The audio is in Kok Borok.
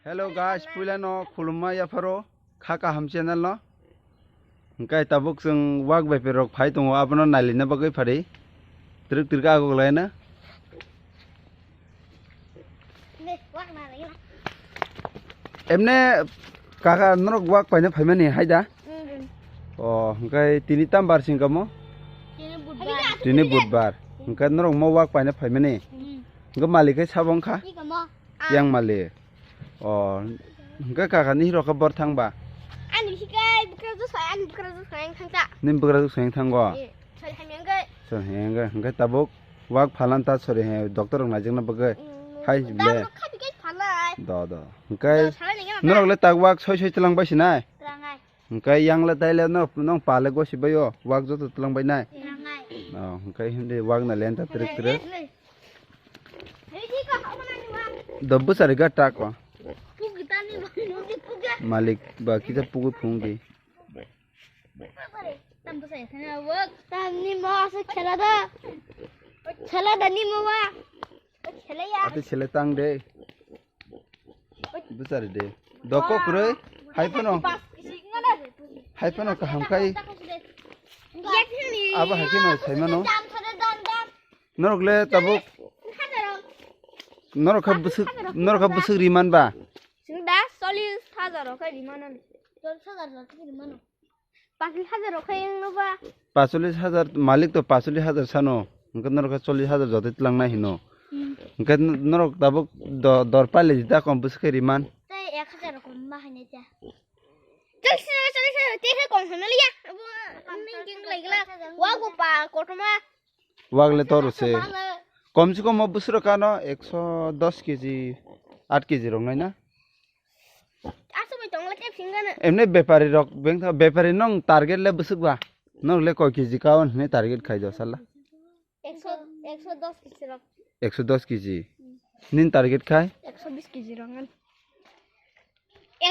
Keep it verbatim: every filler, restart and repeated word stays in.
Hello guys, puila no khulumma yapharo kha kaham channel no. Hingkai tabuk chwng wak bai rok phai tongo, abono nailina bagwi phari. Twrwk twrwk agok laina. Emne kaka norok wak paina phaimani haida? O, hingkai tini tambar singkamo? Tini budbar. Hingkai norok mo wak paina phaimani? Hingkai malik hai sabo wngkha? Yang malik. O, hingke kaka ni hirok khe bor thang ba? Ani hikai bwkrajwk sai, ani bwkrajwk sai ang thangta. Ni bwkrajwk sai ang thango? Eh, sal hamya wngkhe. Sal hamya wngkhe, hingke tabuk wak phalan ta sori he doctor rok naijakna bagwi. Mm, hai dam ble. Rok khabi kai phalai. Do, do. Hingke do, salai nangya norok le tak wak soi soi tlang bai sinai? Tlangai. Hingke yang le tai le no, nong pa le gosi bai o, wak joto tlang bai nai? Tlangai. O, hingke hindi wak na lenta trek trek. Hei, hei, hei. Do bwsari ga tak o. Pugi tani ba, pugi, pugi. Malik ba kita pugi phung di. Tam bwsai thana wak. Tam ni mo asa khela da. Khela da ni mo wa. Khela ya. Ati sele tang de. Bwsari de. Doko kwrwi. Hai phano. Hai phano kaham khai. Abo hai kheno saimano. Norok le tabuk. Norok kha bwswk, norok kha bwswk riman ba? Chwng da chollish hajar rok khe rimano. Chollish hajar rok khe rimano. Pasolis hajar rok khe wngno ba? Pasolis hajar, malik to pasolis hajar sano. Hingke norok khe chollish hajar joto tlang nai hino. Hmm. Hingke norok tabuk do-, dor paile jita kom bwswk khe riman. Tei ek hajar rok kom ma hainai ta. Chollish hajar, chollish hajar, tei khe kom hwnwi liya. Abo nini keng lai gla. Wa go pa kotoma. Wak le toro se. Kom se kom o bwswk kano ekso dos kg, aat kg rok nai na? Aswk bai tong le khe phingano. Emne bepari rok bengtha, bepari nong target le bwswk ba? Nong le koi kg kaon hwnwi target khai do sala? Ekso, ekso dos kg rok. Ekso dos kg. Nin target khai? Ekso bis kg rok ngan.